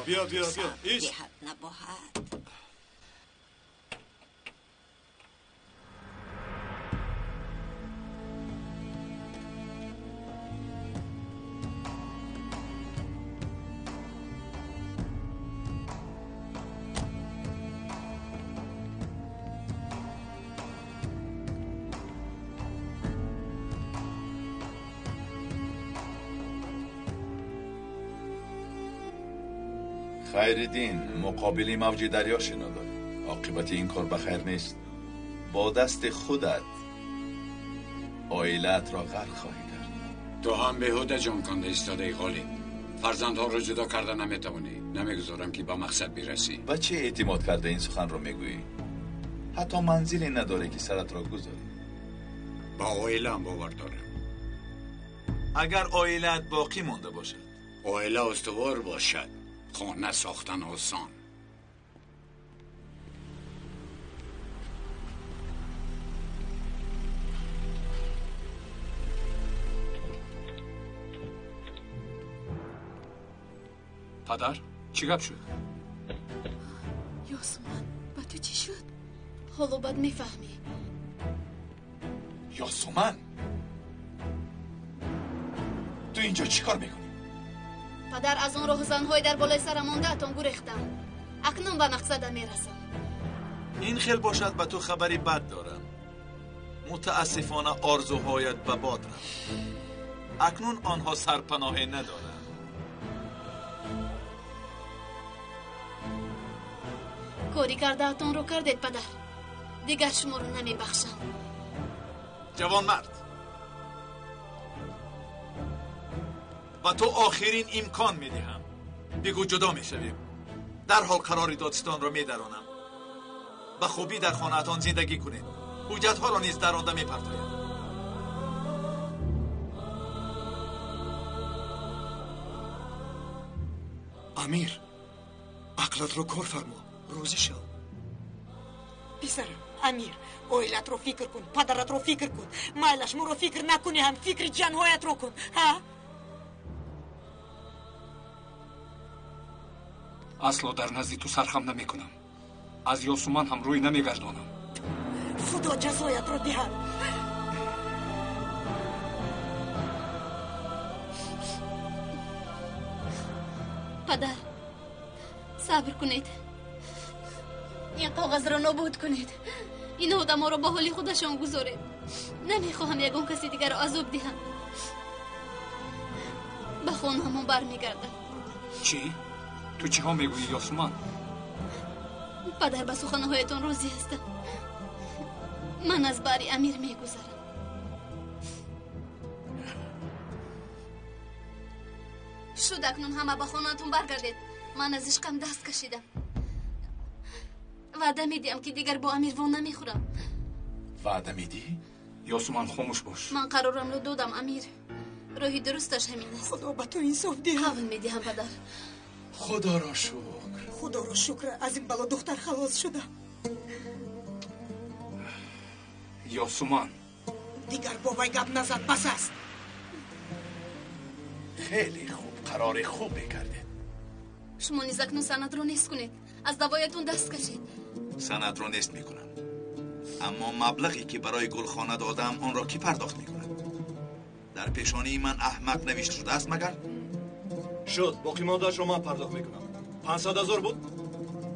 بیا بیا بیا ایست. خیرالدین مقابل موج دریا شنا داری. عاقبت این کار به خیر نیست. با دست خودت عائلت را غرق خواهی کرد. تو هم بیهوده جان کنده ایستاده غالب. فرزندها را جدا کرده نمیتوانی. نمیگذارم که با مقصد برسی. به چه اعتماد کرده این سخن را میگویی؟ حتی منزلی نداری که سرت را گذاری. با عائله هم باور دارم. اگر عائلت باقی مانده باشد. عائله استوار باشد. خانه ساختن آسان. падар, чӣ гап шуд? Ёсуман, ба ту чӣ шуд? Ҳоло бад мефаҳмӣ. Ёсуман, ту инҷо чӣ кор мекунӣ? Падар, аз он роҳзанҳои дар болои сарам мондаатон гурехтам. Акнун ба мақсадам мерасам. Ин хел бошад, ба ту хабари бад дорам. Мутаассифона орзуҳоят ба бод рафт. Акнун онҳо сарпаноҳе надоранд. Кори кардаатонро кардед, падар. Дигар шуморо намебахшам. Ҷавонмард, ба ту охирин имкон медиҳам. Бигӯ ҷудо мешавем. Дарҳол қарори додстонро медаронам. Ба хубӣ дар хонаатон зиндагӣ кунед. Ҳуҷҷатҳоро низ даронда мепартоям. Амир, ақлатро кор фармо. Розӣ шав. Писарам, Амир, оилатро фикр кун, падаратро фикр кун. Майлаш моро фикр накунӣ ҳам, фикри ҷанҳоятро кун. Ҳа? Асло дар назди ту сархам намекунам. Аз Ёсуман ҳам рӯй намегардонам. Худо ҷазоятро диҳад. Падар, сабр кунед. Ин коғазро нобуд кунед. Ин одаморо ба ҳоли худашон гузоред. Намехоҳам ягон каси дигарро азоб диҳам. Ба хонаамон бармегардам. Чӣ? Ту чиҳо мегӯӣ, Ёсуман? Падар, ба суханҳоятон розӣ ҳастам. Ман аз бари Амир мегузарам. Шуд, акнун ҳама ба хонаатон баргардед. Ман аз ишқам даст кашидам. Ваъда медиҳам, ки дигар бо Амир во намехӯрам. Ваъда медиҳӣ? Ёсуман, хомӯш бош. Ман қарорамро додам, Амир. Роҳи дурусташ ҳамин аст. Худо ба ту инсоф диҳад. Қавл медиҳам, падар. Худоро шукр. Худоро шукр, аз ин бало духтар халос шудам. Ёсуман, дигар бо вай гап назад, бас аст. Хеле хуб, қарори хубе кардед. Шумо низ акнун санадро нест кунед. Аз давоятон даст кашед. Санадро нест мекунам. Аммо маблағе ки барои гулхона додам, онро кӣ пардохт мекунад? Дар пешонии ман аҳмақ навишта шудааст магар? Шуд, боқимондаашро ман пардохт мекунам. 500 000 буд?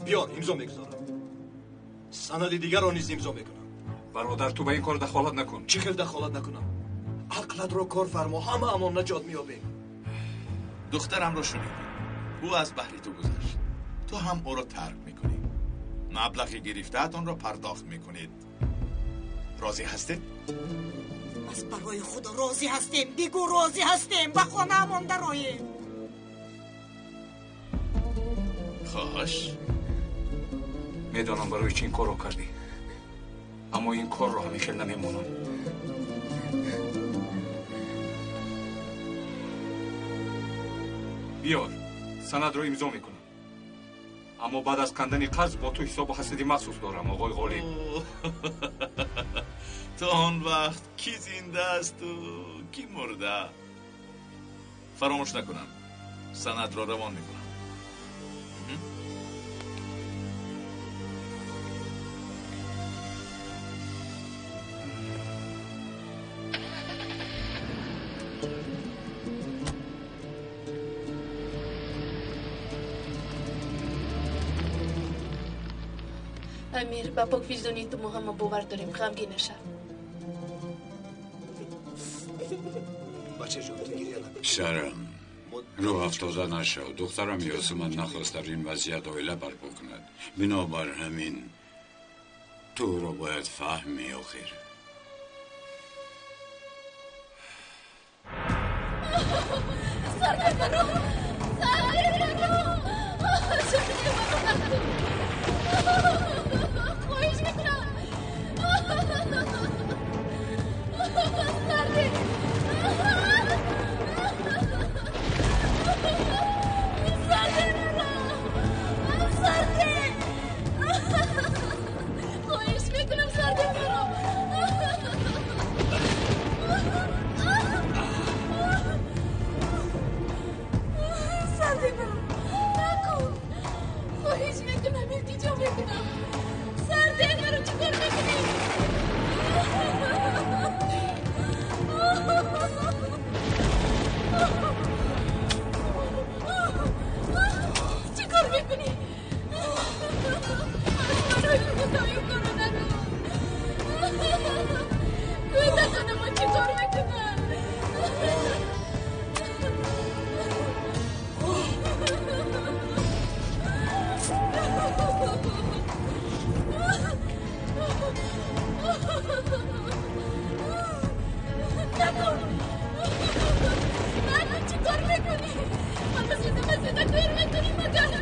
Биёр, имзо мегузорам. Санади дигарро низ имзо мекунам. Бародар, ту ба ин кор дахолат накун. Чӣ хел дахолат накунам? Ақлатро кор фармо, ҳамаамон наҷот меёбем. Духтарамро шунидӣ. Ӯ аз баҳри ту гузашт. Ту ҳам ӯро тарк мекунӣ. Маблағи гирифтаатонро пардохт мекунед. Розӣ ҳастед? Аз барои худо розӣ ҳастем. Бигӯ розӣ ҳастем. Ба хонаамон дароем. Хош. Медонам барои чӣ ин корро кардӣ. Аммо ин корро ҳамин хел намемонам. Биёр, санадро имзо мекунам. Аммо баъд аз кандани қарз бо ту ҳисобу ҳасади махсус дорам, оғои Ғолиб. То он вақт кӣ зинда асту кӣ мурда? Фаромӯш накунам, санадро равон мекунам. Амир, ба поквиҷдонии ту мо ҳама бовар дорем, ғамгин нашав. Бачаҷон, ту гиря накун. Писарам, рӯ афтода нашав. Духтарам Ёсуман нахост дар ин вазъият оила барпо кунад. Бинобар ҳамин ту ӯро бояд фаҳмӣ охир. Хоҳиш мекунам. Хоҳиш мекунам, сарде маро. Сарде маро накун. Хоҳиш мекунам, илтиҷо мекунам. Сарде маро чӣ кор мекунӣ? Чӣ кор мекунӣ? Барои худо ин корро накун. Кӯдаконамо чӣ кор мекунанд? Накун! Накун, чӣ кор мекунӣ? Маро зида ба зида кор мекунӣ магар?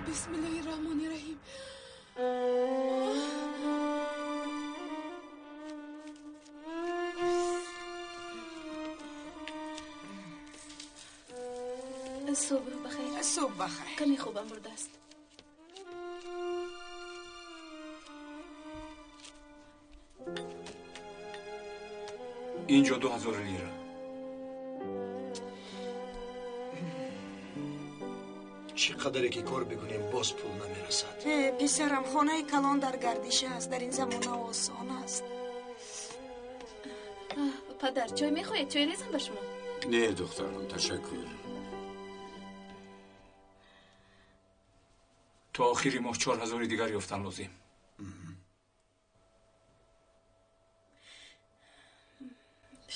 Бисмиллоҳи раҳмони раҳим. Субҳ бахайр. Субҳ бахайр. Каме хобам бурдааст. Инҷо 2000 лира. Чӣ қадаре ки кор бикунем, боз пул намерасад. Писарам, хонаи калон дар гардиш аст. Дар ин замона осон аст. Падар, чой мехоҳед? Чой резам ба шумо? Не, духтарам, ташаккур. То охири моҳ 4000 дигар ёфтан лозим.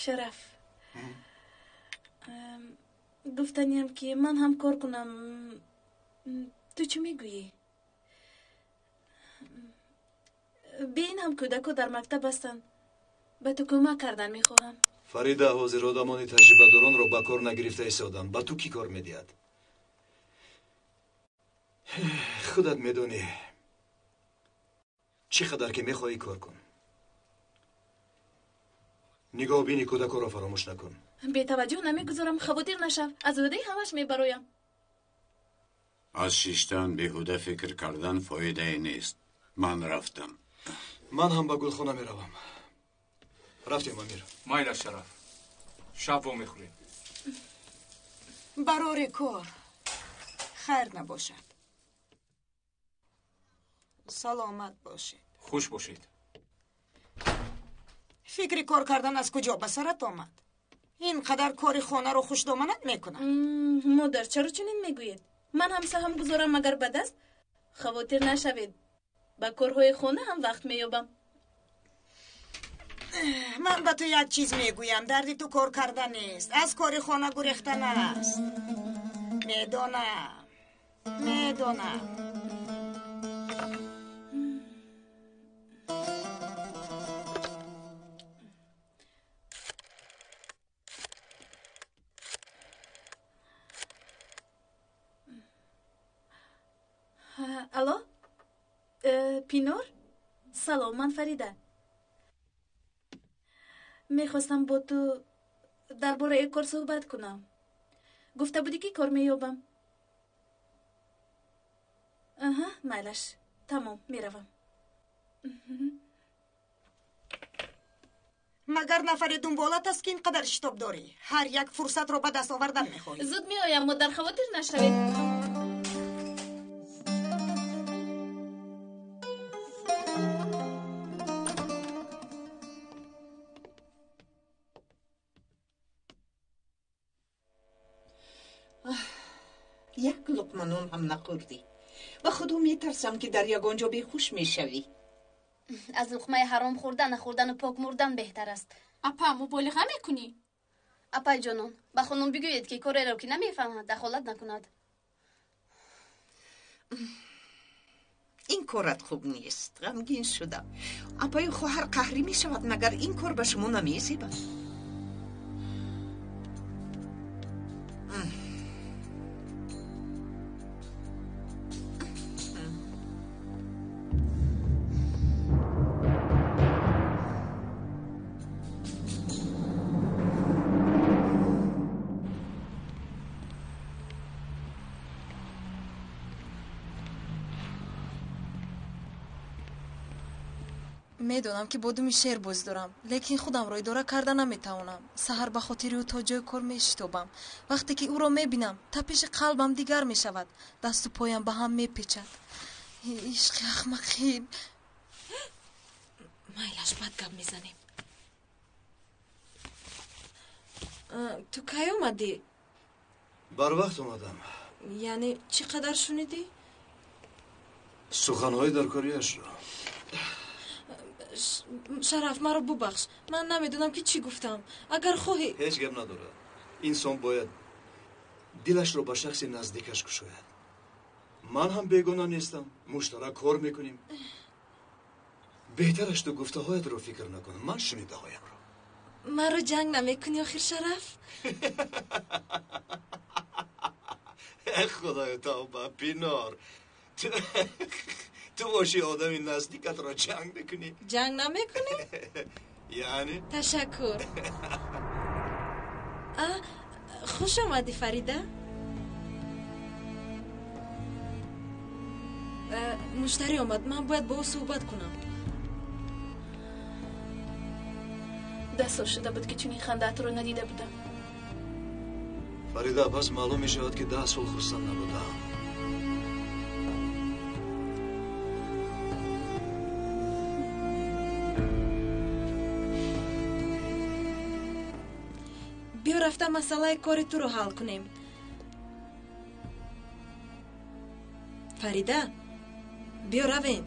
Шараф, гуфтаниям ки ман ҳам кор кунам. Ту чӣ мегӯӣ? Бе ин ҳам кӯдако дар мактаб ҳастанд. Ба ту кӯмак кардан мехоҳам. Фарида, ҳозир одамони таҷрибадоронро ба кор нагирифта истоданд. Ба ту кӣ кор медиҳад? Худат медонӣ, чӣ қадар ки мехоҳӣ кор кун. Нигоҳбини кӯдакоро фаромӯш накун. Бетаваҷҷӯҳ намегузорам, хавотир нашав. Аз ӯҳдаи ҳамаш мебароям. Аз шиштан беҳуда фикр кардан фоидае нест. Ман рафтам. Ман ҳам ба гулхона меравам. Рафтем, Амир. Майла, Шараф, шаб вомехӯрем. Барори кор хайр набошад. Саломат бошед. Хуш бошед. Фикри кор кардан аз куҷо ба сарат омад? Ин қадар кори хонаро хушдоманат мекунад. Модар, чаро чунин мегӯед? Ман ҳам саҳм гузорам магар ба даст? Хавотир нашавед, ба корҳои хона ҳам вақт меёбам. Ман ба ту як чиз мегӯям. Дарди ту кор кардан нест, аз кори хона гурехтан аст. Медонам, медонам. Алло, Пинор, салом, ман Фарида. Мехостам бо ту дар бораи кор суҳбат кунам. Гуфта будӣ, ки кор меёбам. Аҳа, майлаш, тамом, меравам. Магар нафаре дунболат аст, ки ин қадар шитоб дорӣ? Ҳар як фурсатро ба даст овардан мехоҳӣ. Зуд меоям, модар, хавотир нашавед. Як луқма нон ҳам нахӯрдӣ. Ба худо метарсам, ки дар ягон ҷо бехуш мешавӣ. Аз луқмаи ҳаром хӯрдан нахӯрдану пок мурдан беҳтар аст. Апа, муболиға мекунӣ? Апай ҷонон, ба хонум бигӯед, ки кореро, ки намефаҳмад, дахолат накунад. Ин корат хуб нест. Ғамгин шудам. Апаю хоҳар қаҳрӣ мешавад, магар ин кор ба шумо намезебад? Медонам, ки бо думи шер бозӣ дорам, лекин худамро идора карда наметавонам. Саҳар ба хотири ӯ то ҷои кор мешитобам. Вақте ки ӯро мебинам, тапиши қалбам дигар мешавад, дасту поям ба ҳам мепечад. Ишқи ахмақӣ. Майлаш, бад гап мезанем. Ту кай омадӣ? Барвақт омадам. Яъне чӣ қадар шунидӣ? Суханҳои дар кориашро. Шараф, маро бубахш, ман намедонам, ки чӣ гуфтам. Агар хоҳӣ. Ҳеҷ гап надорад. Инсон бояд дилашро ба шахси наздикаш кушояд. Ман ҳам бегона нестам, муштарак кор мекунем. Беҳтараш ту гуфтаҳоятро фикр накун, ман шунидаҳоямро. Маро ҷанг намекунӣ охир, Шараф? Худоё, тавба, Пинор, ту боши одами наздикатро ҷанг мекунӣ? Ҷанг намекунӣ? Яъне? Ташаккур. Хуш омадӣ, Фарида. Муштарӣ омад, ман бояд бо ӯ суҳбат кунам. 10 сол шуда буд, ки чунин хандаатро надида будам. Фарида, пас маълум мешавад, ки 10 сол хурсанд набудам. Биё рафта масъалаи кори туро ҳал кунем. Фарида, биё равем.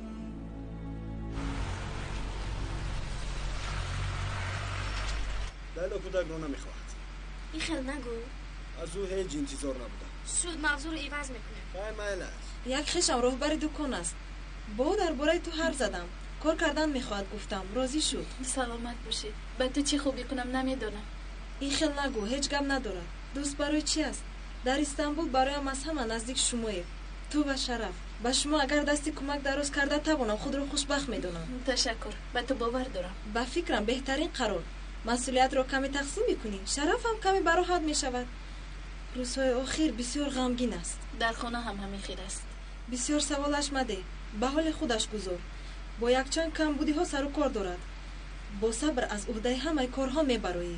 Лайло кӯдакро намехоҳад. Ин хел нагӯ. Аз ӯ ҳеҷ интизор набудам. Шуд, мавзӯъро иваз мекунем. Хай, майл аст. Як хешам роҳбари дукон аст. Бо ӯ дар бораи ту ҳарф задам. Кор кардан мехоҳад, гуфтам. Розӣ шуд. Саломат бошед. Ба ту чӣ хубӣ кунам, намедонам. Ин хел нагӯ, ҳеҷ гап надорад. Дӯст барои чи аст? Дар Истанбул бароям аз ҳама наздик шумоед. Ту ва Шараф. Ба шумо агар дасти кӯмак дароз карда тавонам, худро хушбахт медонам. Ташаккур, ба ту бовар дорам. Ба фикрам, беҳтарин қарор. Масъулиятро каме тақсим мекунӣ, Шараф ҳам каме бароҳат мешавад. Рӯзҳои охир бисёр ғамгин аст. Дар хона ҳам ҳамин хел аст. Бисёр саволаш мадеҳ, ба ҳоли худаш гузор. Бо якчанд камбудиҳо сару кор дорад. Бо сабр аз уҳдаи ҳамаи корҳо мебароӣ.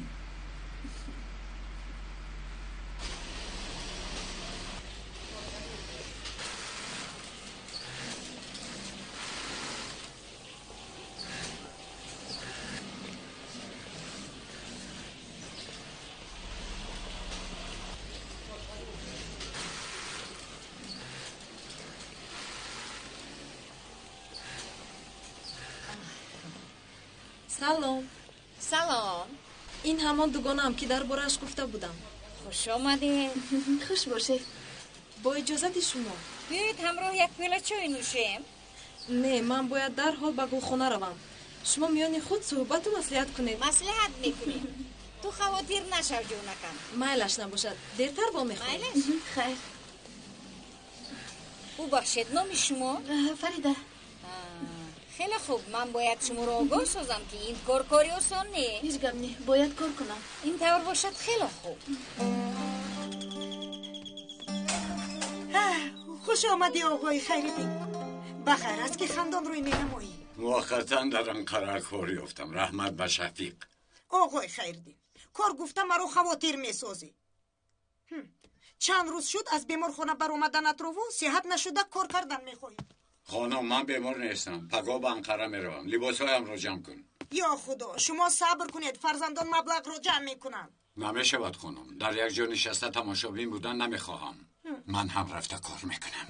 Салом. Салом. Ин ҳамон дугонаам, ки дар борааш гуфта будам. Хуш омадед. Хуш бошед. Бо иҷозати шумо. Биёед ҳамроҳ як пиёла чой нӯшем. Не, ман бояд дарҳол ба гулхона равам. Шумо миёни худ суҳбату маслиҳат кунед. Маслиҳат мекунем. Ту хавотир нашав, ҷонакам. Майлаш набошад. Дертар вомехӯрем. Майлаш? Хайр. Бубахшед, номи шумо? Фарида. Хеле хуб, ман бояд шуморо огоҳ созам, ки ин кор кори осон не. Ҳеҷ гап не, бояд кор кунам. Ин тавр бошад хеле хуб. Хуш омадӣ, оғои Хайриддин. Ба хайр аст, ки хандон рӯй менамоӣ. Муваққатан дар Анқара кор ёфтам. Раҳмат ба Шафиқ. Оғои Хайриддин, кор гуфта маро хавотир месозӣ. Чанд рӯз шуд аз беморхона баромаданатрову сиҳат нашуда кор кардан мехоҳӣ. Хонум, ман бемор нестам. Пагоҳ ба Анқара меравам. Либосҳоямро ҷамъ кун. Ё Худо, шумо сабр кунед, фарзандон маблағро ҷамъ мекунанд. Намешавад, хонум. Дар як ҷо нишаста тамошобин будан намехоҳам. Ман ҳам рафта кор мекунам.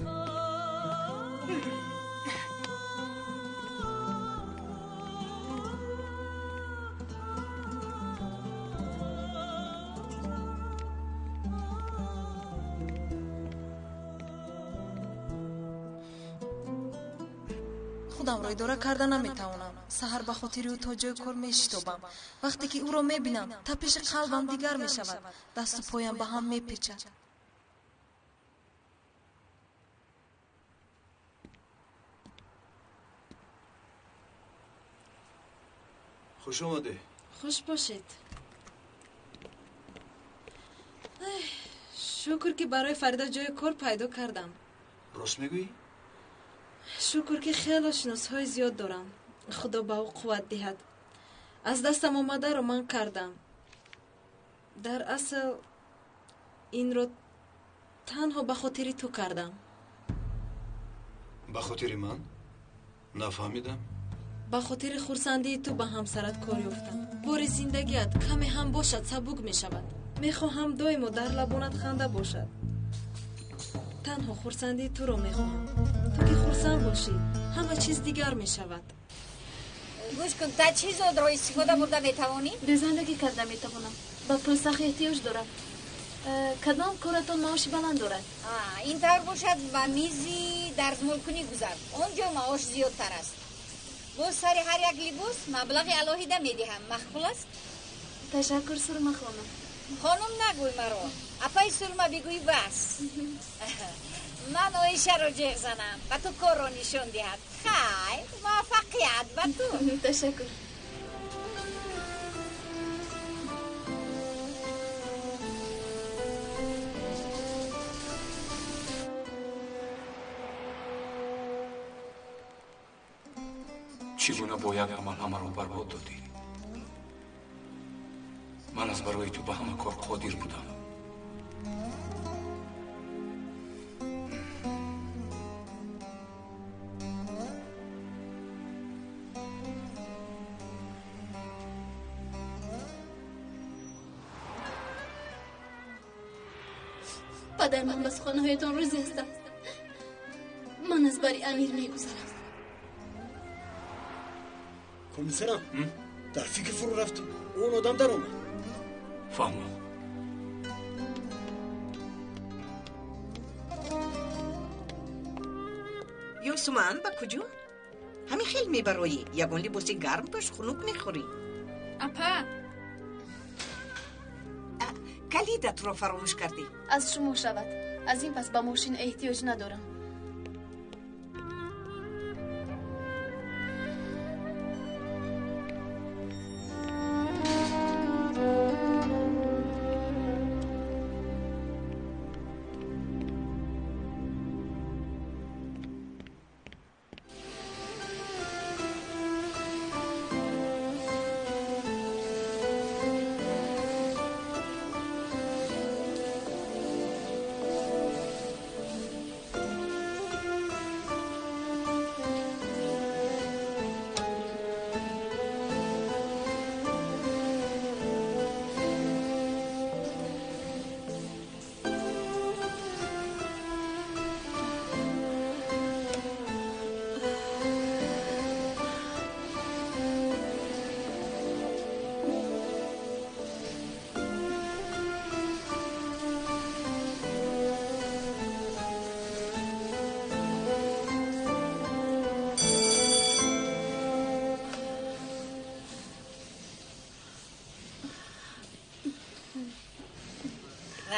Худамро идора карда наметавонам. Саҳар ба хотири ӯ то ҷои кор мешитобам. Вақте ки ӯро мебинам, тапиши қалбам дигар мешавад, дасту поям ба ҳам мепечад. Хуш омадӣ. Хуш бошед. Шукр, ки барои Фарида ҷои кор пайдо кардам. Рост мегӯӣ? Шукр, ки хело шиносҳои зиёд дорам. Худо ба ӯ қувват диҳад. Аз дастам омадаро ман кардам. Дар асл инро танҳо ба хотири ту кардам. Ба хотири ман? Нафаҳмидам. Ба хотири хурсандии ту ба ҳамсарат кор ёфтам. Бори зиндагиат каме ҳам бошад сабук мешавад. Мехоҳам доимо дар лабонат ханда бошад. Танҳо хурсандии туро мехоҳам. Ту ки хурсанд бошӣ, ҳама чиз дигар мешавад. Гӯш кун, таҷҳизотро истифода бурда метавонӣ? Дӯзандагӣ карда метавонам. Ба пул сахт эҳтиёҷ дорам. Кадом коратон маоши баланд дорад? Ин тавр бошад, ба мизи дарзмолкунӣ гузар. Он ҷо маош зиёдтар аст. Боз сари ҳар як либос маблағи алоҳида медиҳам. Маъқул аст? Ташаккур, Сурма хонум. Хонум нагӯй маро. Апаи Сурма бигӯй, бас. Ман Оишаро ҷеғ занам, ба ту корро нишон диҳад. Хайр, муваффақият ба ту. Ташаккур. Чӣ гуна бо як амал ҳамаро барбод додӣ? Ман аз барои ту ба ҳама кор қодир будам. Падар, ман ба суханҳоятон розӣ ҳастам. Ман аз бари Амир мегузарам. Комиссарам, дар фикр фурӯ рафтӣ. Он одам даромад. Фаҳмо. Ёсуман, ба куҷо? Ҳамин хел мебароӣ. Ягон либоси гарм пӯш, хунук мехӯрӣ. Апа! Калидатро фаромӯш кардӣ. Аз шумо шавад. Аз ин пас ба мошин эҳтиёҷ надорам.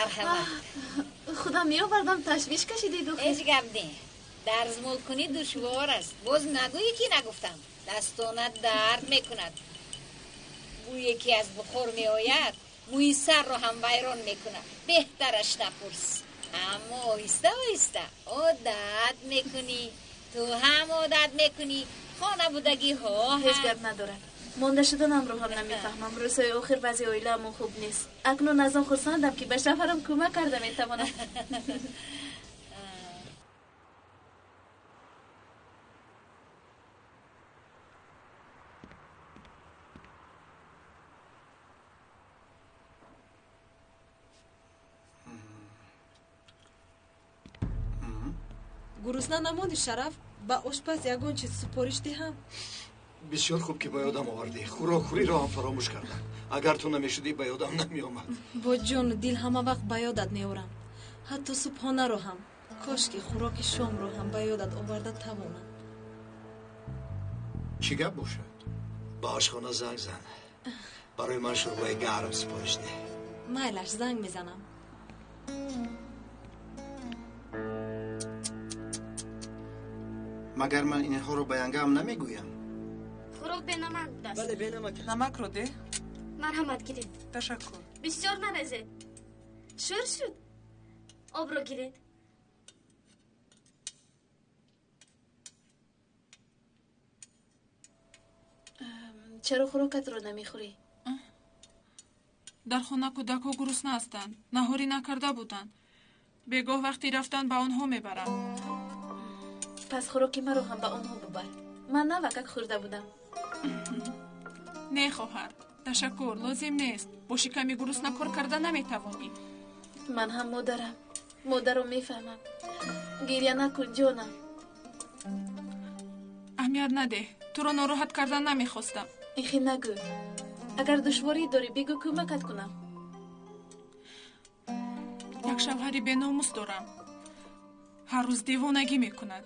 Марҳамат. Худам меовардам, ташвиш кашидед охир. Ҳеҷ гап не. Дарзмол кунӣ душвор аст. Боз нагӯӣ ки нагуфтам. Дастонат дард мекунад. Бӯе ки аз бухор меояд, мӯи сарро ҳам вайрон мекунад. Беҳтараш напурс. Аммо оҳиста оҳиста одат мекунӣ. Ту ҳам одат мекунӣ. Хонабудагиҳо ҳам. Ҳеҷ гап надорад. Монда шуданамро ҳам намефаҳмам. Рӯзҳои охир вазъи оилаамон хуб нест. Акнун аз он хурсандам ки ба шавҳарам кӯмак карда метавонам. Гурусна намонди, Шараф? Ба ошпаз ягон чиз супориш диҳам? Бисёр хуб ки ба ёдам овардӣ. Хӯрокхӯриро ҳам фаромӯш кардам. Агар ту намешудӣ, ба ёдам намеомад. Бо ҷону дил ҳама вақт ба ёдат меорам, ҳатто субҳонаро ҳам. Кош ки хӯроки шомро ҳам ба ёдат оварда тавонам. Чӣ гап бошад? Ба ошхона занг зан, барои ман шӯрбои гарм супориш деҳ. Майлаш, занг мезанам. Магар ман инҳоро ба янгаам намегӯям? Хӯрок бенамак будааст. Бале, бенамак. Намакро деҳ. Марҳамат, гиред. Ташаккур. Бисёр нарезед. Шӯр шуд. Обро гиред. Чаро хӯрокатро намехӯрӣ? Дар хона кӯдакҳо гурусна ҳастанд, наҳорӣ накарда буданд. Бегоҳ вақти рафтан ба онҳо мебарам. Пас хӯроки маро ҳам ба онҳо бубар. Ман навакак хӯрда будам. Не, хоҳар, ташаккур, лозим нест. Бо шиками гурусна кор карда наметавонӣ. Ман ҳам модарам. Модарро мефаҳмам. Гиря накун, ҷонам. Аҳамият надеҳ. Туро нороҳат кардан намехостам. Ихи нагӯ. Агар душворӣ дорӣ, бигӯ, кӯмакат кунам. Як шавҳари беномус дорам. Ҳар рӯз девонагӣ мекунад.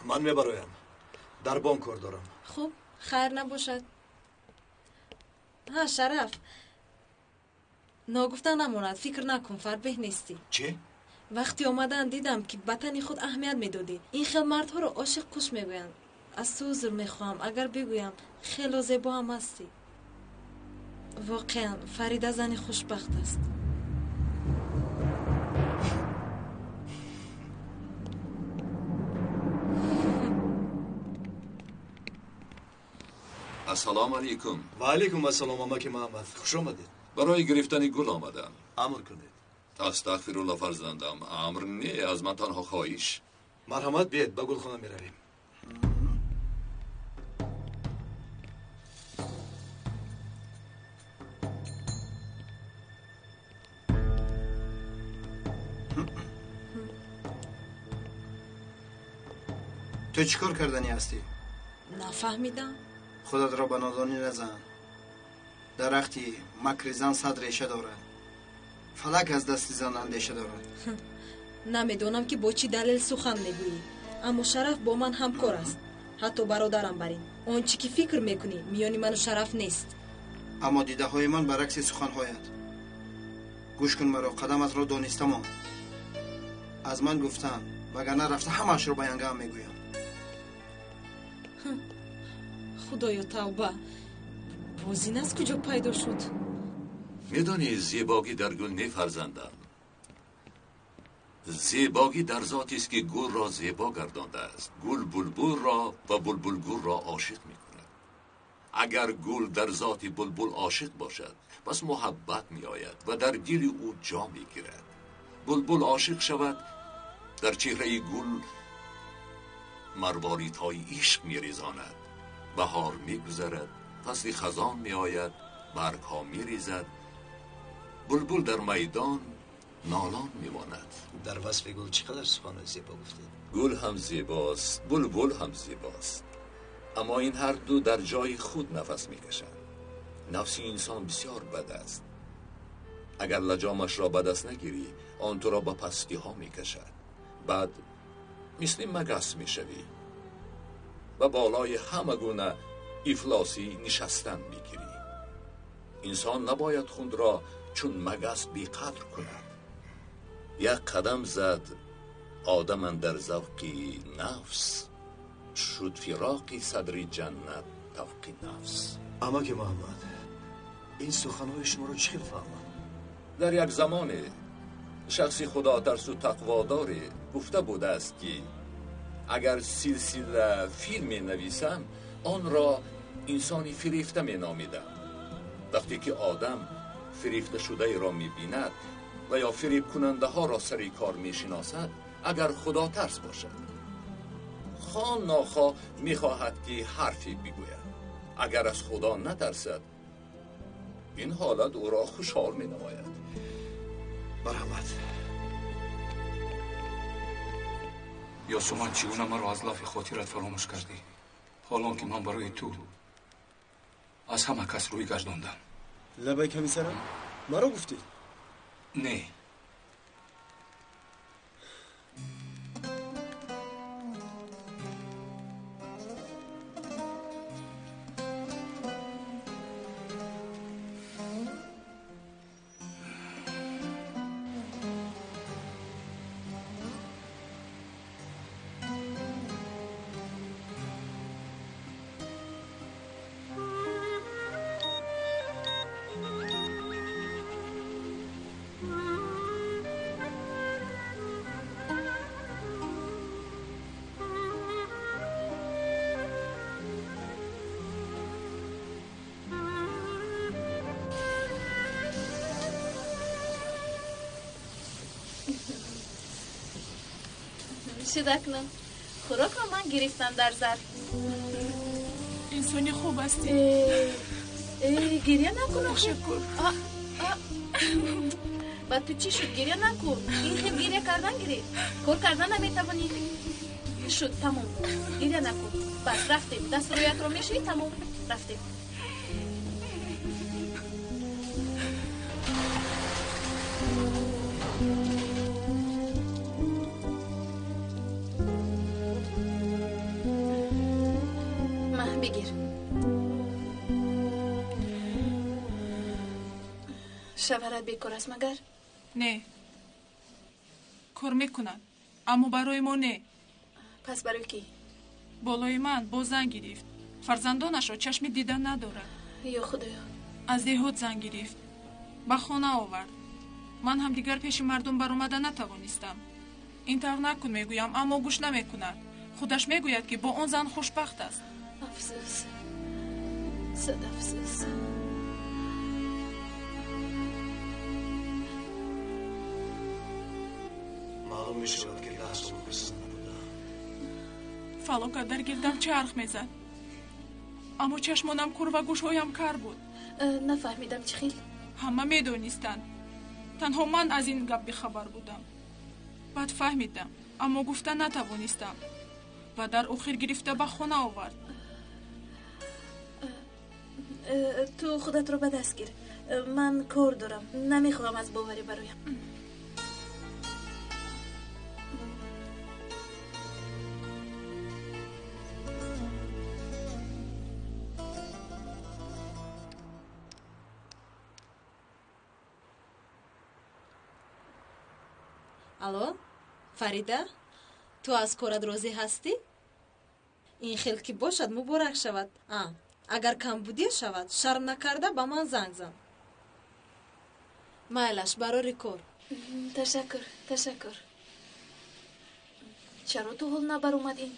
Ман мебароям. Дар бонк кор дорам. Хуб, хайр набошад. Ҳа, Шараф, ногуфта намонад, фикр накун, фарбеҳ нестӣ. Чӣ? Вақти омадан дидам, ки ба тани худ аҳамият медодӣ. Ин хел мардҳоро ошиқ қуш мегӯянд. Аз ту узр мехоҳам, агар бигӯям, хело зебо ҳам ҳастӣ. Воқеан, Фарида зани хушбахт аст. Ассалому алайкум. Ва алайкум ассалом, амаки Муҳаммад. Хуш омадед. Барои гирифтани гул омадам. Амр кунед. Астағфирулло, фарзандам, амр не, аз ман танҳо хоҳиш. Марҳамат, биед, ба гулхона меравем. Ту чӣ кор карданӣ ҳастӣ? Нафаҳмидам. Худатро ба нодонӣ назан. Дарахти макри зан сад реша дорад. Фалак аз дасти зан андеша дорад. Намедонам ки бо чӣ далел сухан мегӯӣ, аммо Шараф бо ман ҳамкор аст, ҳатто бародарам бар ин. Он чӣ ки фикр мекунӣ, миёни ману Шараф нест. Аммо дидаҳои ман баръакси суханҳояд. Гӯш кун маро, қадаматро дониста мон. Аз ман гуфтан, вагарна рафта ҳамаашро ба янгаам мегӯям. Худоё, тавба! Боз ин аз куҷо пайдо шуд? Медонӣ, зебогӣ дар гул не, фарзандам. Зебогӣ дар зотест ки гулро зебо гардондааст. Гул булбулро ва булбул гулро ошиқ мекунад. Агар гул дар зоти булбул ошиқ бошад, пас муҳаббат меояд ва дар дили ӯ ҷо мегирад. Булбул ошиқ шавад, дар чеҳраи гул марворидҳои ишқ мерезонад. Баҳор мегузарад, фасли хазон меояд, баргҳо мерезад. Булбул дар майдон нолон мемонад. Дар васфи гул чӣ қадар суханҳои зебо гуфтед. Гул ҳам зебост, булбул ҳам зебост, аммо ин ҳар ду дар ҷои худ нафас мекашанд. Нафси инсон бисёр бад аст. Агар лаҷомашро ба даст нагирӣ, он туро ба пастиҳо мекашад. Баъд мисли магас мешавӣ. Ба болои ҳама гуна Ифлосӣ нишастан мегирӣ. Инсон набояд худро чун магас беқадр кунад. Як қадам зад одам андар завқи нафс, шуд фироқи садри ҷаннат тавқи нафс. Амаки Муҳаммад, ин суханҳои шуморо чӣ хел фаҳмам? Дар як замоне шахси худотарсу тақводоре гуфта будааст, ки агар силсила филм менависам, онро инсони фирефта меномидам. Вақте ки одам фирефташудаеро мебинад ва ё фиребкунандаҳоро сари кор мешиносад, агар худотарс бошад, хон нохоҳ мехоҳад, ки ҳарфе бигӯяд. Агар аз худо натарсад, ин ҳолат ӯро хушҳол менамояд. Марҳамат. Ёсуман, чӣ гуна маро аз лафи хотират фаромӯш кардӣ? Ҳолон ки ман барои ту аз ҳама кас рӯй гардондам. Лабай комиссарам, маро гуфтӣ? Не. Шуд акнун. Хӯрокро ман гирифтам дар зарф. Инсони хуб ҳастӣ. Гиря накун. Ташаккур. Ба ту чӣ шуд? Гиря накун. Ин хел гиря кардан гирифт. Кор кардан наметавонӣ. Шуд, тамом. Гиря накун. Бас, рафтем. Дасту рӯятро мешӯӣ, тамом. Рафтем. Бигир. Шавҳарат бекор аст магар? Не. Кор мекунад, аммо барои мо не. Пас барои кӣ? Болои ман боз зан гирифт. Фарзандонашро чашми дида надорад. Ё Худоё. Аз деҳот зан гирифт. Ба хона овард. Ман ҳам дигар пеши мардум баромада натавонистам. Ин тавр накун мегӯям, аммо гӯш намекунад. Худаш мегӯяд, ки бо он зан хушбахт аст. Афсӯс. Сад афсӯс. Маълум мешавад, ки 10 сол хурсанд набудам. Фалокат дар гирдам чарх мезад, аммо чашмонам кур ва гӯшҳоям кар буд. Нафаҳмидам чӣ хел? Ҳама медонистанд. Танҳо ман аз ин гап бехабар будам. Баъд фаҳмидам, аммо гуфта натавонистам ва дар охир гирифта ба хона овард. Ту худатро ба даст гир. Ман кор дорам, намехоҳам аз боварӣ бароям. Алло, Фарида, ту аз корат розӣ ҳастӣ? Ин хел ки бошад, муборак шавад. Агар камбудия шавад, шарм накарда ба ман занг зан. Майлаш, барори кор. Ташаккур, ташаккур. Чаро ту ҳол набаромадӣ?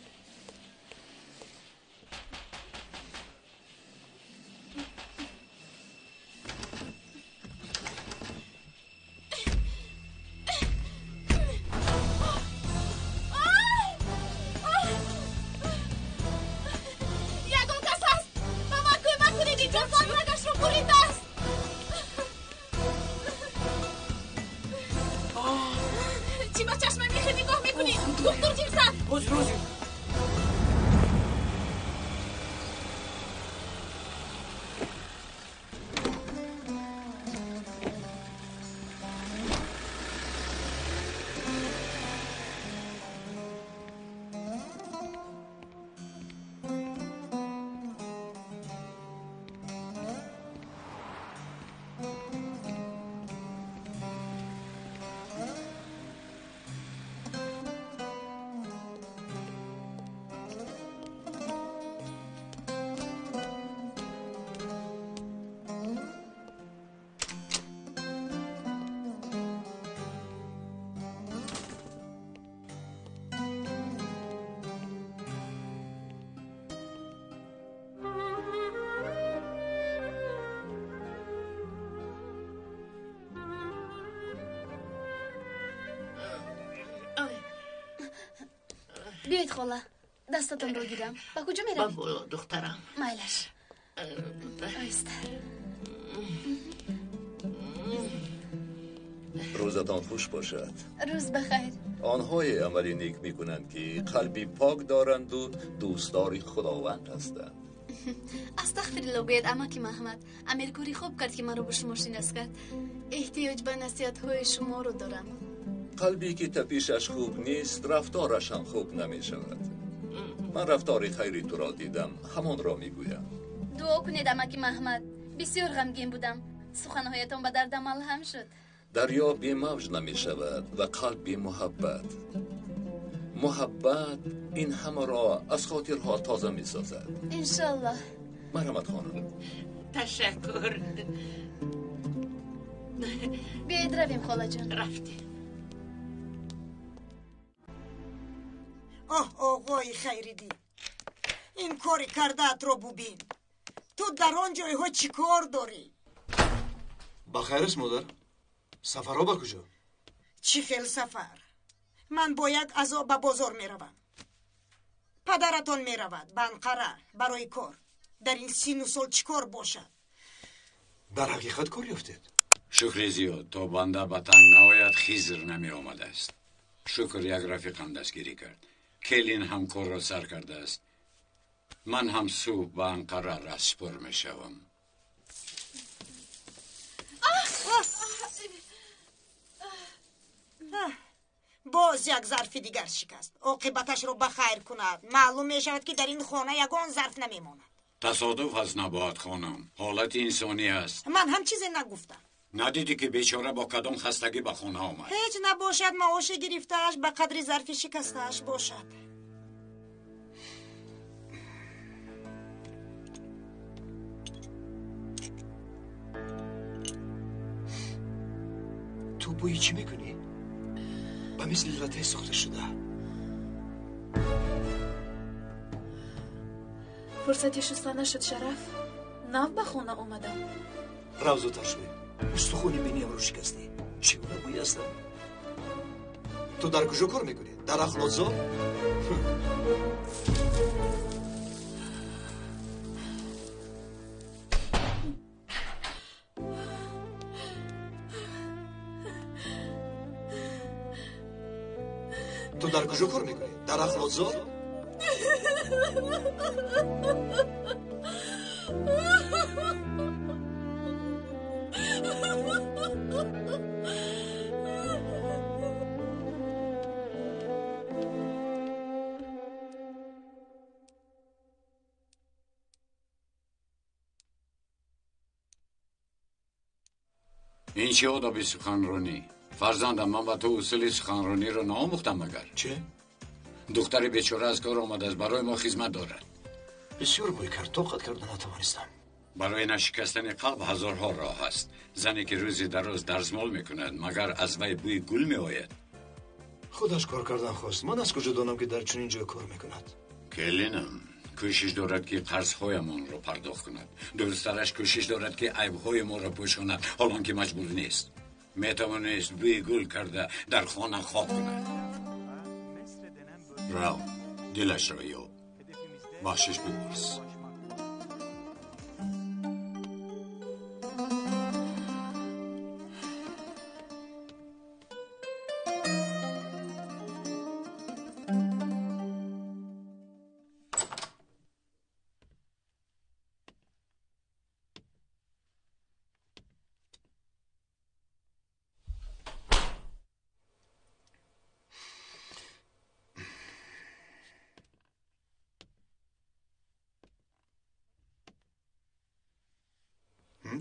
Биёед хола, дастатонро гирам. Ба куҷо меравед? Ба боло, духтарам. Майлаш. Оҳиста. Рӯзатон хуш бошад. Рӯз бахайр. Онҳое амали нек мекунанд, ки қалби пок доранду дӯстдори Худованд ҳастанд. Астағфирулло гӯяд амаки Маҳмад. Амир кори хуб кард, ки маро бо шумо шинос кард. Эҳтиёҷ ба насиҳатҳои шуморо дорам. Қалбе ки тапишаш хуб нест, рафтораш ҳам хуб намешавад. Ман рафтори хайри туро дидам, ҳамонро мегӯям. Дуо кунед, амаки Маҳмад. Бисёр ғамгин будам. Суханҳоятон ба дардам малҳам шуд. Дарё бемавҷ намешавад ва қалб бемуҳаббат. Муҳаббат ин ҳамаро аз хотирҳо тоза месозад. Иншоаллоҳ. Марҳамат хонум. Ташаккур. Биёед равем, холаҷон. Рафтем. Оҳ, оғои Хайриддин, ин кори кардаатро бубин. Ту дар он ҷойҳо чӣ кор дорӣ? Ба хайр аст, модар. Сафарҳо ба куҷо? Чӣ хел сафар? Ман бо як аъзо ба бозор меравам. Падаратон меравад ба Анқара барои кор. Дар ин сину сол чӣ кор бошад? Дар ҳақиқат кор ёфтед? Шукри зиёд, то банда ба танг наояд, Хизр намеомадааст. Шукр, як рафиқам дастгирӣ кард. Келин ҳам корро сар кардааст. Ман ҳам субҳ ба Анқара раҳсипор мешавам. Боз як зарфи дигар шикаст. Оқибаташро ба хайр кунад. Маълум мешавад, ки дар ин хона ягон зарф намемонад. Тасодуф аст, Набоҳат хонум. Ҳолати инсонӣ аст. Ман ҳам чизе нагуфтам. Надидӣ, ки бечора бо кадом хастагӣ ба хона омад? Ҳеҷ набошад, маоши гирифтааш ба қадри зарфи шикастааш бошад. Ту бӯи чӣ мекунӣ? Ба мисли латаи сӯхта шуда. Фурсати шуста нашуд, Шараф. Нав ба хона омадам. Рав, зудтар шӯй. Устухони биниямро шикастӣ. Чӣ гуна бӯй ҳастам? Ту дар куҷо кор мекунӣ? Дар ахлотзор? Ту дар куҷо кор мекунӣ? Дар ахлотзор? Ин чӣ одоби суханронӣ? Фарзандам, ман ба ту усули суханрониро наомӯхтам магар? Чӣ? Духтари бечора аз кор омадааст, барои мо хизмат дорад. Бисёр бӯй кард, тоқат карда натавонистам. Барои нашикастани қалб ҳазорҳо роҳ ҳаст. Зане ки рӯзи дароз дарзмол мекунад, магар аз вай бӯи гул меояд? Худаш кор кардан хост. Ман аз куҷо донам, ки дар чунин ҷой кор мекунад? Келинам кӯшиш дорад, ки қарзҳоямонро пардохт кунад. Дурусттараш, кӯшиш дорад, ки айбҳои моро пӯшонад, ҳолон ки маҷбур нест. Метавонист бӯи гул карда дар хона хоб кунад. Рав, дилашро ёб, бахшиш бипурс.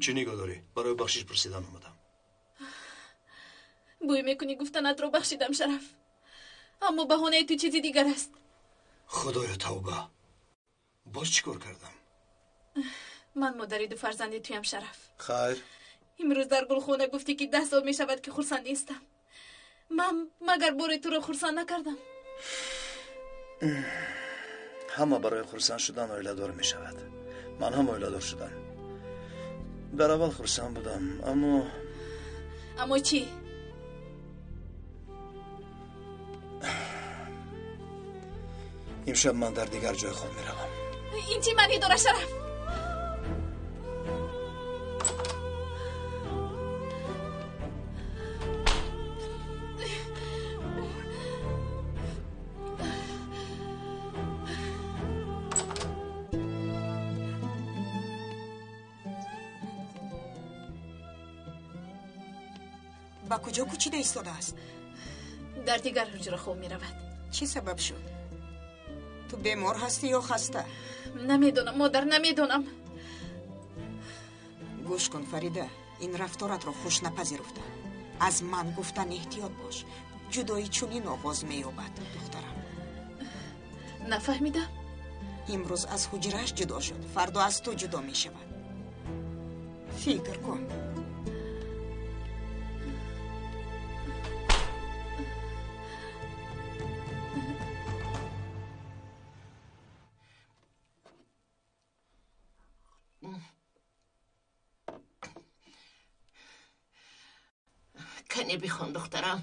Чӣ нигоҳ дорӣ? Барои бахшиш пурсидан омадам. Бӯй мекунӣ, гуфтанатро бахшидам, Шараф. Аммо баҳонаи ту чизи дигар аст. Худоё, тавба! Боз чӣ кор кардам? Ман модари ду фарзанди туям, Шараф. Хайр. Имрӯз дар гулхона гуфтӣ, ки 10 сол мешавад, ки хурсанд нестам. Ман магар бори туро хурсанд накардам? Ҳама барои хурсанд шудан оиладор мешавад. Ман ҳам оиладор шудам. Дар аввал хурсанд будам, аммо Аммо чӣ? Имшаб ман дар дигар ҷой хоб меравам. Ин чӣ маънӣ дорад, Шараф? Ба куҷо кӯчида истодааст? Дар дигар ҳуҷра хоб меравад. Чӣ сабаб шуд? Ту бемор ҳастӣ ё хаста? Намедонам, модар, намедонам. Гӯш кун, Фарида, ин рафторатро хуш напазируфта. Аз ман гуфтан эҳтиёт бош. Ҷудоӣ чунин оғоз меёбад, духтарам. Нафаҳмидам. Имрӯз аз ҳуҷрааш ҷудо шуд, фардо аз ту ҷудо мешавад. Фикр кун. Кане бихон, духтарам.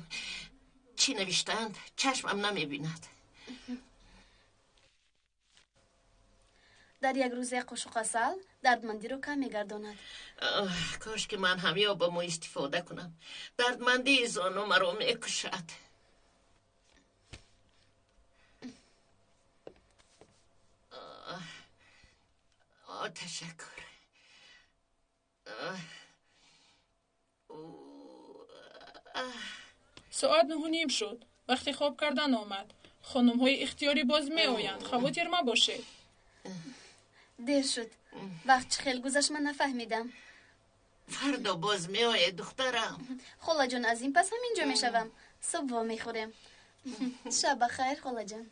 Чӣ навиштаанд? Чашмам намебинад. Дар як рӯз як қошуқ асал дардмандиро кам мегардонад. Кош ки ман ҳам ёбаму истифода кунам. Дардмандии зону маро мекушад. Ташаккур. Соат 9:30 шуд. Вақти хоб кардан омад. Хонумҳои ихтиёрӣ боз меоянд. Хавотир мабошед. Дер шуд. Вақт чӣ хел гузашт, ман нафаҳмидам. Фардо боз меояд, духтарам. Холаҷон, аз ин пас ҳамин ҷо мешавам. Субҳ во мехӯрем. Шаб ба хайр, холаҷон.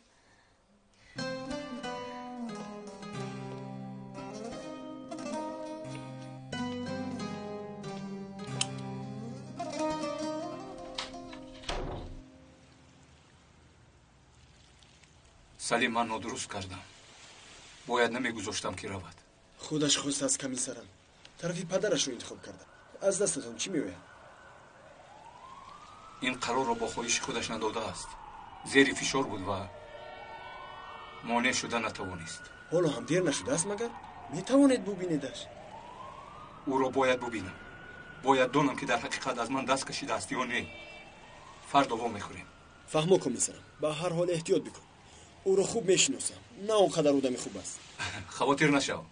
Салим, ман нодуруст кардам. Бояд намегузоштам ки равад. Худаш хост аз комиссарам. Тарафи падарашро интихоб карда. Аз дастатон чӣ меояд? Ин қарорро бо хоҳиши худаш надодааст. Зери фишор буд ва монеъ шуда натавонист. Ҳоло ҳам дер нашудааст магар? Метавонед бубинедаш? Ӯро бояд бубинам. Бояд донам ки дар ҳақиқат аз ман даст кашидааст ё не. Фардо во мехӯрем. Фаҳмо, комиссарам. Ба ҳар ҳол эҳтиёт бикун. Ӯро хуб мешиносам. На он қадар одами хуб аст. Хавотир нашав.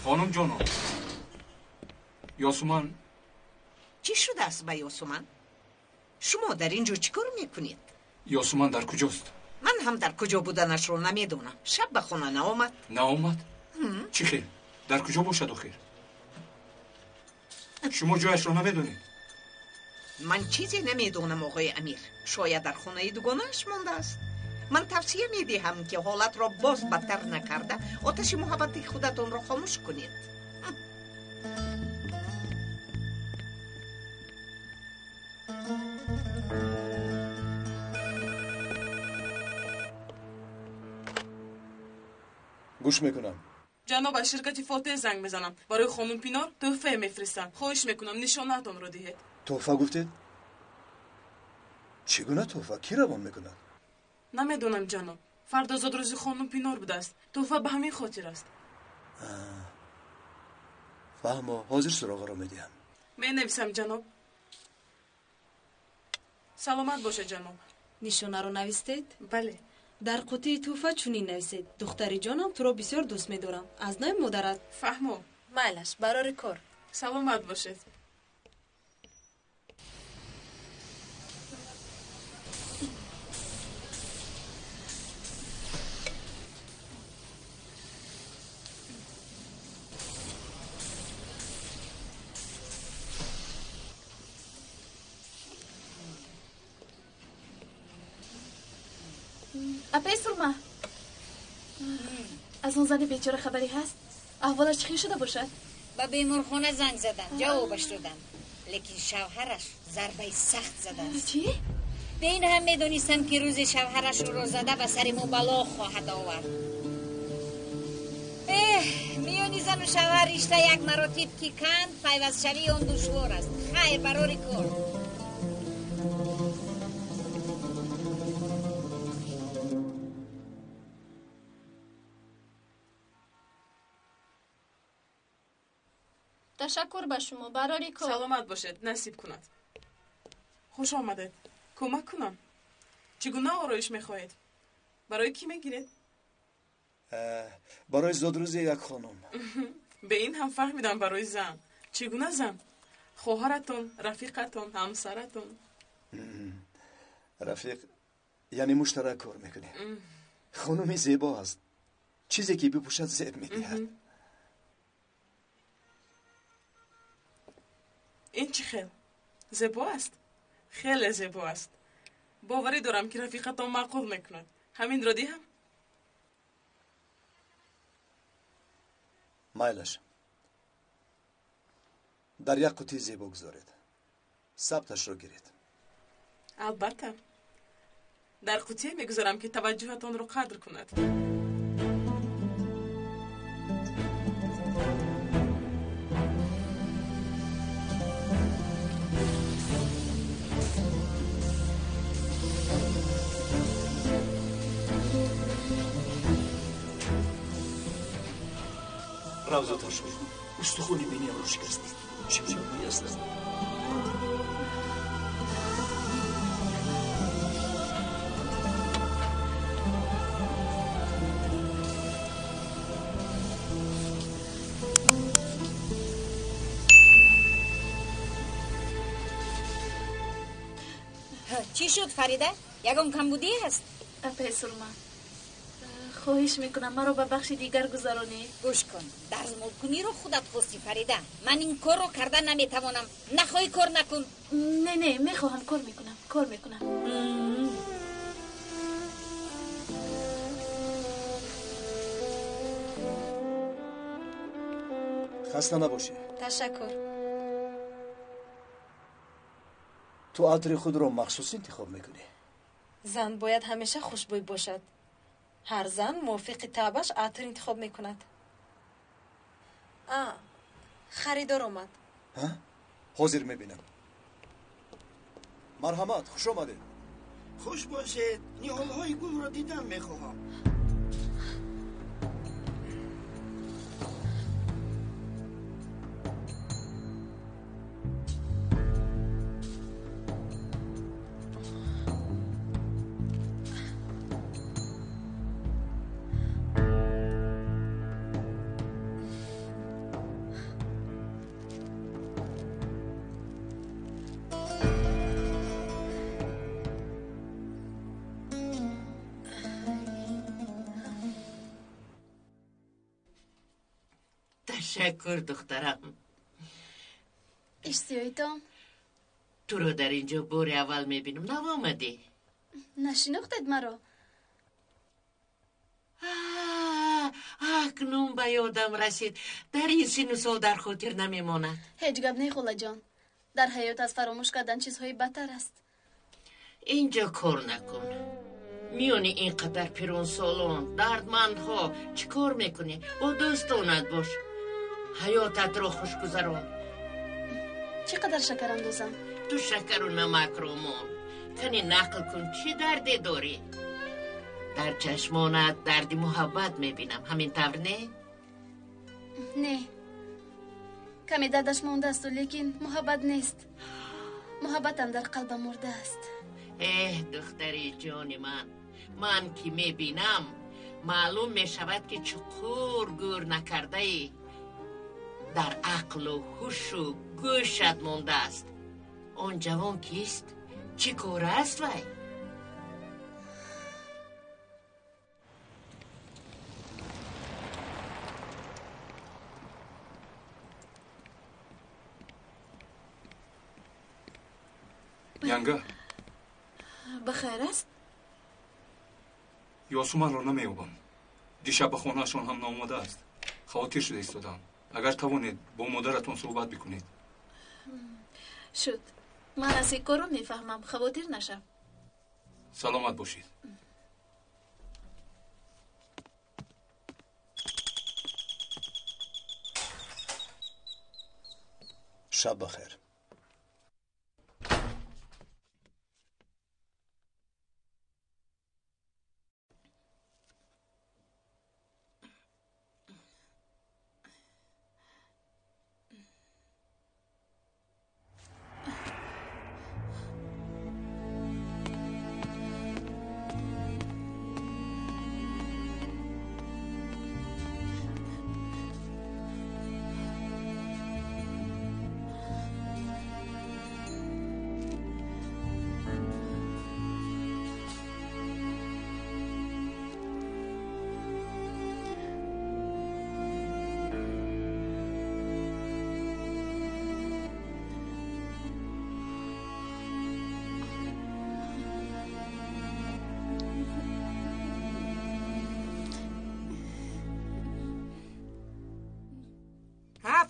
Хонум ҷонон, Ёсуман. Чӣ шудааст ба Ёсуман? Шумо дар ин ҷо чӣ кор мекунед? Ёсуман дар куҷост? Ман ҳам дар куҷо буданашро намедонам. Шаб ба хона наомад. Наомад? Чӣ хел? Дар куҷо бошад охир? Шумо ҷояшро намедонед? Ман чизе намедонам, оғои Амир. Шояд дар хонаи дугонааш мондааст. Ман тавсия медиҳам, ки ҳолатро боз бадтар накарда, оташи муҳаббати худатонро хомӯш кунед. Гӯш мекунам. Ҷаноб, аз ширкати Фотеҳ занг мезанам. Барои хонум Пинор тӯҳфае мефиристам. Хоҳиш мекунам, нишонаатонро диҳед. Тӯҳфа гуфтед? Чӣ гуна тӯҳфа? Кӣ равон мекунад? Намедонам, ҷаноб. Фардо зодрӯзи хонум Пинор будааст. Тӯҳфа ба ҳамин хотир аст. Фаҳмо, ҳозир суроғаро медиҳам. Менависам, ҷаноб. Саломат бошед, ҷаноб. Нишонаро навистед? Бале. Дар қутии тӯҳфа чунин нависед: духтари ҷонам, туро бисёр дӯст медорам. Аз номи модарат. Фаҳмо. Майлаш, барори кор. Саломат бошед. Апаи Сурма, аз он зани бечора хабаре ҳаст? Аҳволаш чӣ хел шуда бошад? Ба беморхона занг задам, ҷавобаш додам, лекин шавҳараш зарбаи сахт задааст. Чӣ? Бе ин ҳам медонистам, ки рӯзе шавҳараш ӯро зада ба сари мо бало хоҳад овард. Эҳ, миёни зану шавҳар ришта як маротиб ки канд, пайвастшавии он душвор аст. Хайр, барори кор. Ташаккур ба шумо, барори кор. Саломат бошед, насиб кунад. Хуш омадед. Кӯмак кунам? Чӣ гуна ороиш мехоҳед? Барои кӣ мегиред? Барои зодрӯзи як хонум. Бе ин ҳам фаҳмидам, барои зан. Чӣ гуна зан? Хоҳаратон, рафиқатон, ҳамсаратон? Рафиқ, яъне муштарак кор мекунем. Хонуми зебо аст. Чизе ки бипӯшад зеб медиҳад. Ин чӣ хел? Зебо аст? Хеле зебо аст. Боварӣ дорам, ки рафиқатон маъқул мекунад. Ҳаминро диҳам? Майлаш. Дар як қутии зебо гузоред. Сабташро гиред. Албатта. Дар қутие мегузорам, ки таваҷҷӯҳатонро қадр кунад. Равзатон шуд. Устухони биниамро шикастед. Чӣ аст? Чӣ шуд, Фарида? Ягон камбудӣ ҳаст? Апаи Сурма, хоҳиш мекунам, маро ба бахши дигар гузаронӣ. Гӯш кун, дарзмолкуниро худат хостӣ, Фарида. Ман ин корро карда наметавонам. Нахоҳӣ, кор накун. Не, не, мехоҳам, кор мекунам, кор мекунам. Хаста набошӣ. Ташаккур. Ту атри худро махсус интихоб мекунӣ? Зан бояд ҳамеша хушбӯй бошад. Ҳар зан мувофиқи таъбаш атр интихоб мекунад. Харидор омад. Ҳозир мебинам. Марҳамат, хуш омадед. Хуш бошед. Ниҳолҳои гулро дидан мехоҳам. Ташаккур, духтарам. Иштиёитон. Туро дар инҷо бори аввал мебинам. Нав омадӣ? Нашинохтед маро? Акнун ба ёдам расид. Дар ин сину сол дар хотир намемонад. Ҳеҷ гап не, холаҷон. Дар ҳаёт аз фаромӯш кардан чизҳои бадтар аст. Инҷо кор накун. Миёни ин қадар пиронсолон, дардмандҳо чӣ кор мекунӣ? Бо дӯстонат бош, ҳаётатро хушгузарон. Чӣ қадар шакар андозам? Ту шакару намакро мон. Кани нақл кун, чӣ дарде дорӣ? Дар чашмонат дарди муҳаббат мебинам, ҳамин тавр не? Не, каме дардаш мондаасту, лекин муҳаббат нест. Муҳаббатам дар қалбам мурдааст. Эҳ, духтари ҷони ман, ман ки мебинам, маълум мешавад, ки чуқур гӯр накардаӣ. Дар ақлу ҳушу гӯшат мондааст. Он ҷавон кист? Чӣ кор аст вай? Янга. Ба хайр аст? Ёсуманро намеёбам. Дишаб ба хонаашон ҳам наомадааст. Хавотир шуда истодаам. Агар тавонед, бо модаратон суҳбат бикунед. Шуд. Ман аз ин корро мефаҳмам, хавотир нашав. Саломат бошед. Шаб бахайр.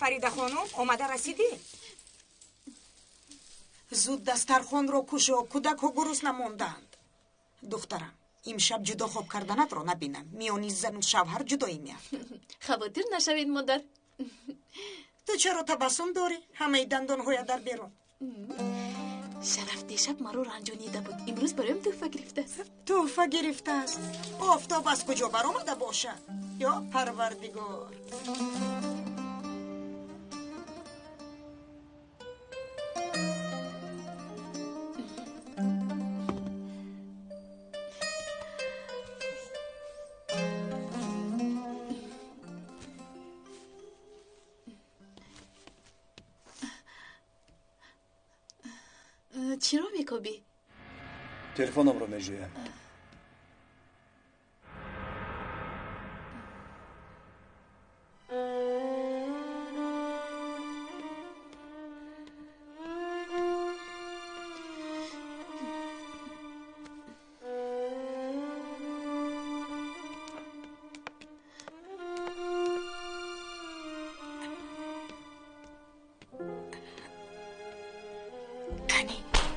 Фарида хонум, омада расидӣ? Зуд дастархонро кушо, кӯдакҳо гурусна мондаанд. Духтарам, имшаб ҷудо хоб карданатро набинам. Миёни зану шавҳар ҷудоӣ меафтад. Хавотир нашавед, модар. Ту чаро табассум дорӣ? Ҳамаи дандонҳоя дар берун. Шараф дишаб маро ранҷонида буд. Имрӯз бароям тӯҳфа гирифтааст. Тӯҳфа гирифтааст? Офтоб аз куҷо баромада бошад? Ё Парвардигор! Чиро мекобӣ? Телефонамро меҷӯям.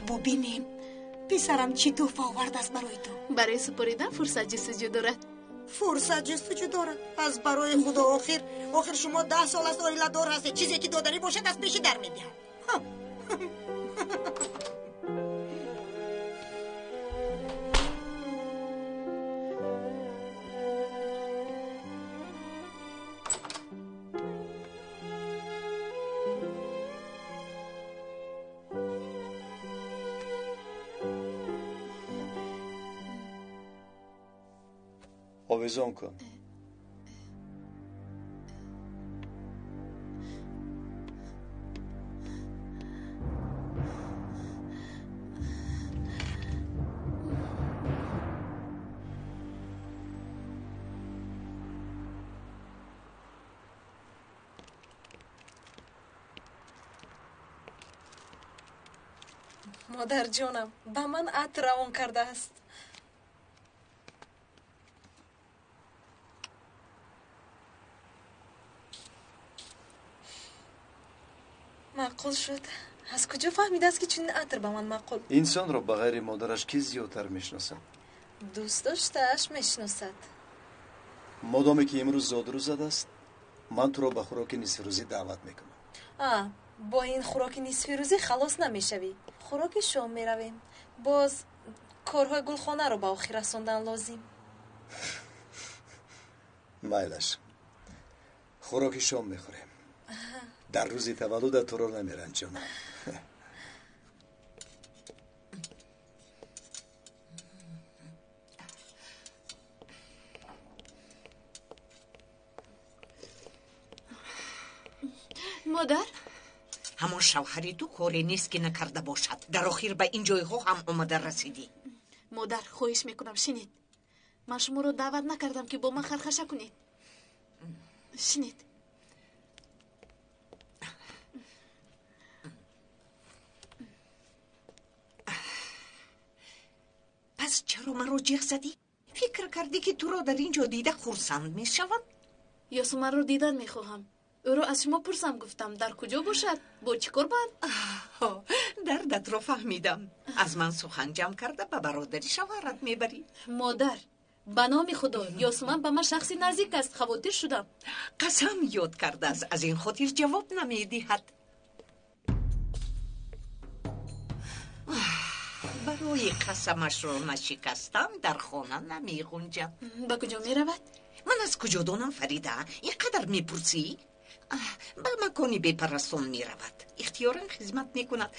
Бубинем, писарам чӣ тӯҳфа овардааст барои ту. Барои супоридан фурсат ҷустуҷӯ дорад. Фурсат ҷустуҷӯ дорад? Аз барои худо, охир охир шумо 10 сол аст оиладор ҳастед. Чизе ки доданӣ бошад, аз пеши дар медиҳад. Овезон кун. Модарҷонам ба ман атр равон кардааст. Маъқул шуд. Аз куҷо фаҳмидааст, ки чунин атр ба ман маъқул? Инсонро ба ғайри модараш кӣ зиёдтар мешиносад? Дӯст доштааш мешиносад. Модоме ки имрӯз зодрӯзат аст, ман туро ба хӯроки нисфирӯзӣ даъват мекунам. Бо ин хӯроки нисфирӯзӣ халос намешавӣ. Хӯроки шом меравем. Боз корҳои гулхонаро ба охир расондан лозим. Майлаш, хӯроки шом мехӯрем. Дар рӯзи таваллудат туро намеранҷонам. Модар, ҳамон шавҳари ту коре нест ки накарда бошад. Дар охир ба ин ҷойҳо ҳам омада расидӣ. Модар, хоҳиш мекунам, шинед. Ман шуморо даъват накардам ки бо ман хархаша кунед. Шинед. Пас чаро маро ҷиғ задӣ? Фикр кардӣ ки туро дар ин ҷо дида хурсанд мешавам? Ёсуманро дидан мехоҳам. Ӯро аз шумо пурсам, гуфтам, дар куҷо бошад, бо чӣ кор банд? Дардатро фаҳмидам. Аз ман сухан ҷамъ карда ба бародари шавҳарат мебарӣ. Модар, ба номи Худо, Ёсуман ба ман шахси наздик аст, хавотир шудам. Қасам ёд кардааст, аз ин хотир ҷавоб намедиҳад. Барои қасамашро нашикастан дар хона намеғунҷам. Ба куҷо меравад? Ман аз куҷо донам, Фарида? Ин қадар мепурсӣ? Ба макони бепарастон меравад. Ихтиёран хизмат мекунад.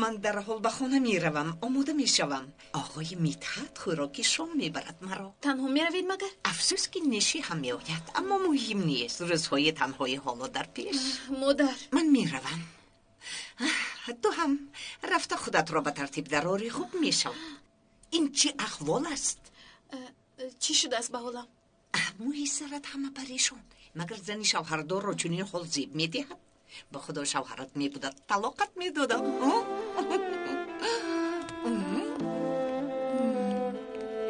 Ман дарҳол ба хона меравам, омода мешавам. Оғои Мидҳат хӯроки шом мебарад маро. Танҳо меравед магар? Афсӯс ки нешӣ ҳам меояд, аммо муҳим нест. Рӯзҳои танҳои ҳоло дар пеш. Модар, ман меравам. Ту ҳам рафта худатро ба тартиб дарорӣ, хуб мешавад. Ин чӣ аҳвол аст? Чӣ шудааст ба ҳолам? Мӯи сарат ҳама парешон. Магар зани шавҳардорро чунин ҳол зеб медиҳад? Ба Худо шавҳарат мебудад, талоқат медодам.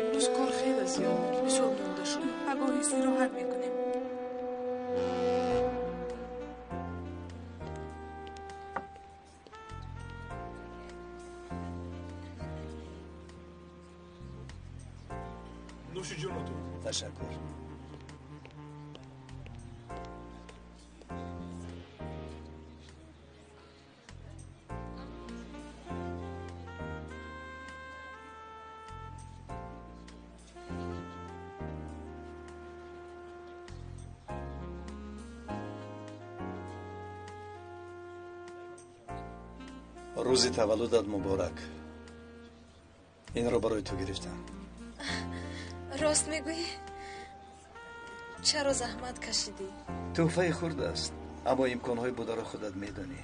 Имрӯз кор хеле зиёд, бисёр монда шуд. Пагоҳ истироҳат мекунем. Нӯши ҷонатон. Ташаккур. Рӯзи таваллудат муборак. Инро барои ту гирифтам. Рост мегӯӣ? Чаро заҳмат кашидӣ? Тӯҳфаи хурд аст, аммо имконҳои бударо худат медонӣ.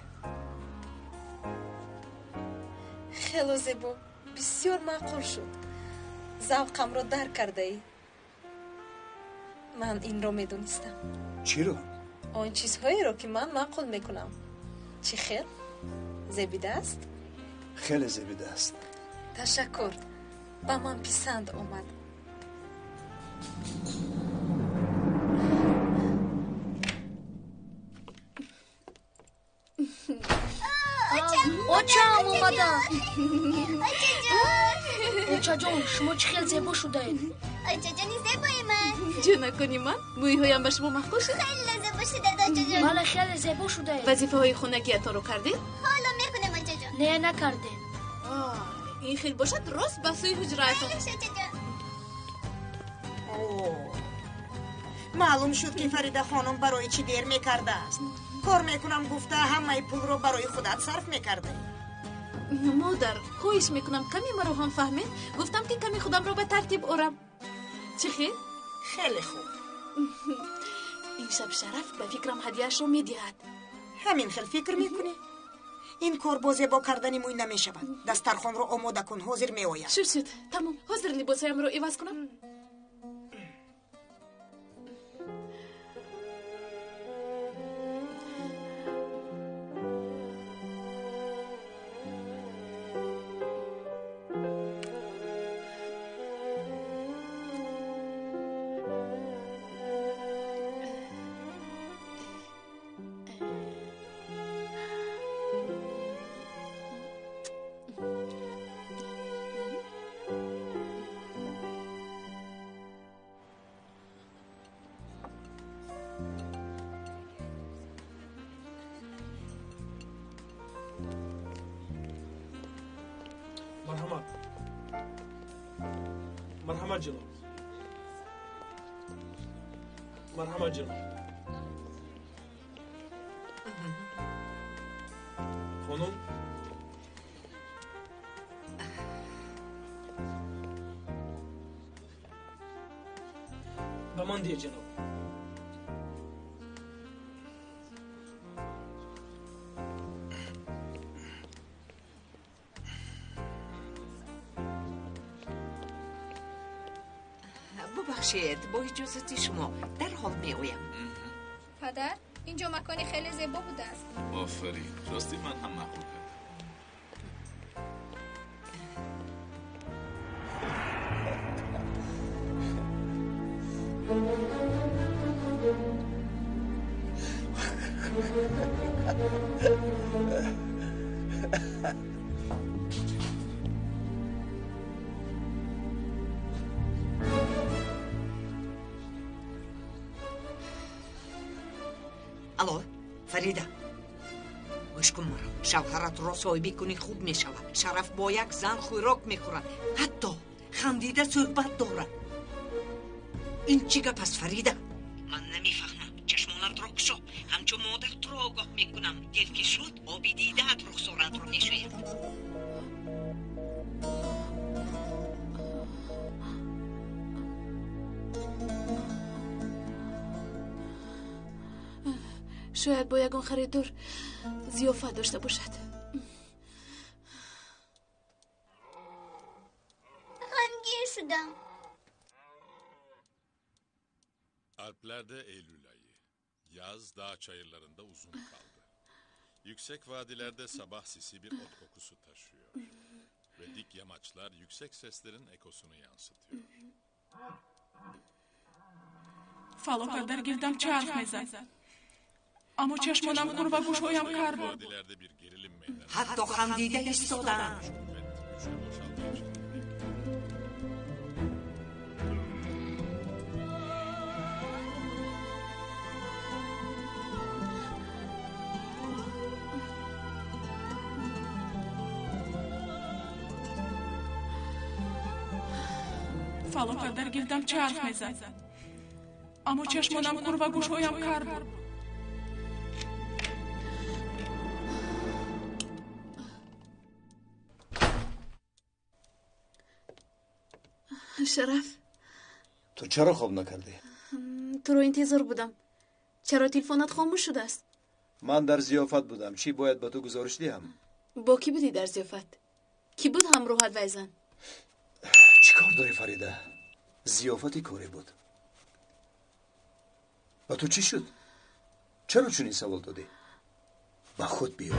Хело зебо, бисёр маъқул шуд. Завқамро дарк кардаӣ. Ман инро медонистам. Чиро? Он чизҳоеро, ки ман маъқул мекунам. Чӣ хел? Зебида аст? Хеле зебида аст. Ташаккур, ба ман писанд омад. Очам омадам. Очаҷон, шумо чӣ хел зебо шудаед. Очаҷони зебои ман. Ҷонакони ман, мӯйҳоям ба шумо маъқул шуд? Хеле зебо шудед, очаҷон. Бале, хеле зебо шудаед. Вазифаҳои хонагиатонро кардед? Ҳоло мекунем, очаҷон. Не, накардем. Ин хел бошад, рост ба сӯи ҳуҷраатон. Очаҷон. Маълум шуд ки Фарида хонум барои чӣ дер мекардааст. Кор мекунам гуфта ҳамаи пулро барои худат сарф мекардаӣ. Модар, хоҳиш мекунам, каме маро ҳам фаҳмед. Гуфтам ки каме худамро ба тартиб орам. Чӣ хел? Хеле хуб. Ин шаб Шараф ба фикрам ҳадияшро медиҳад. Ҳамин хел фикр мекунӣ? Ин кор бо зебо кардани мӯй намешавад. Дастархонро омода кун, ҳозир меояд. Шуд, шуд, тамом. Ҳозир либосҳоямро иваз кунам. Марҳамат. Марҳамат ҷаноб. Марҳамат ҷаноб. Хонум. Ба ман диҳед ҷаноб. Бубахшед, бо иҷозати шумо дарҳол меоям. Падар, инҷо макони хеле зебо будааст. Офарин, рости ман ҳам маъқул кардам. Алло, Фарида. Гӯш кун маро. Шавҳаратро соҳибӣ кунӣ хуб мешавад. Шараф бо як зан хӯрок мехӯрад. Ҳатто хандида суҳбат дорад. Ин чӣ гап аст, Фарида? Ман намефаҳмам. Чашмонатро кушо. Ҳамчун модар туро огоҳ мекунам. Дер ки шуд, оби дидаат рухсоратро мешӯяд. Шояд бо ягон харидор зиёфат дошта бошад. Ғамгин шудам. Alplerde Eylül ayı. Yaz dağ çayırlarında uzun kaldı. Yüksek vadilerde sabah sisi bir ot kokusu taşıyor. Ve dik yamaçlar yüksek seslerin ekosunu yansıtıyor. Фалокат дар гирдам чарх мезад. Аммо чашмонам кур ва гӯшҳоям кар буд. Vadilerde bir gerilim meydana Ҳатто хандида истодаам. güçlü boşaltı yaşandı. Фалокат дар гирдам чарх мезад. Аммо чашмонам кур ва гӯшҳоям кар буд. Шараф, Ту чаро хоб накардӣ? Туро интизор будам. Чаро телефонат хомӯш шудааст? Ман дар зиёфат будам. Чӣ бояд ба ту гузориш диҳам? Бо кӣ будӣ дар зиёфат? Кӣ буд ҳамроҳат вайзан? Чӣ кор дорӣ, Фарида? Зиёфати корӣ буд. Ба ту чӣ шуд? Чаро чунин савол додӣ? Ба худ биё.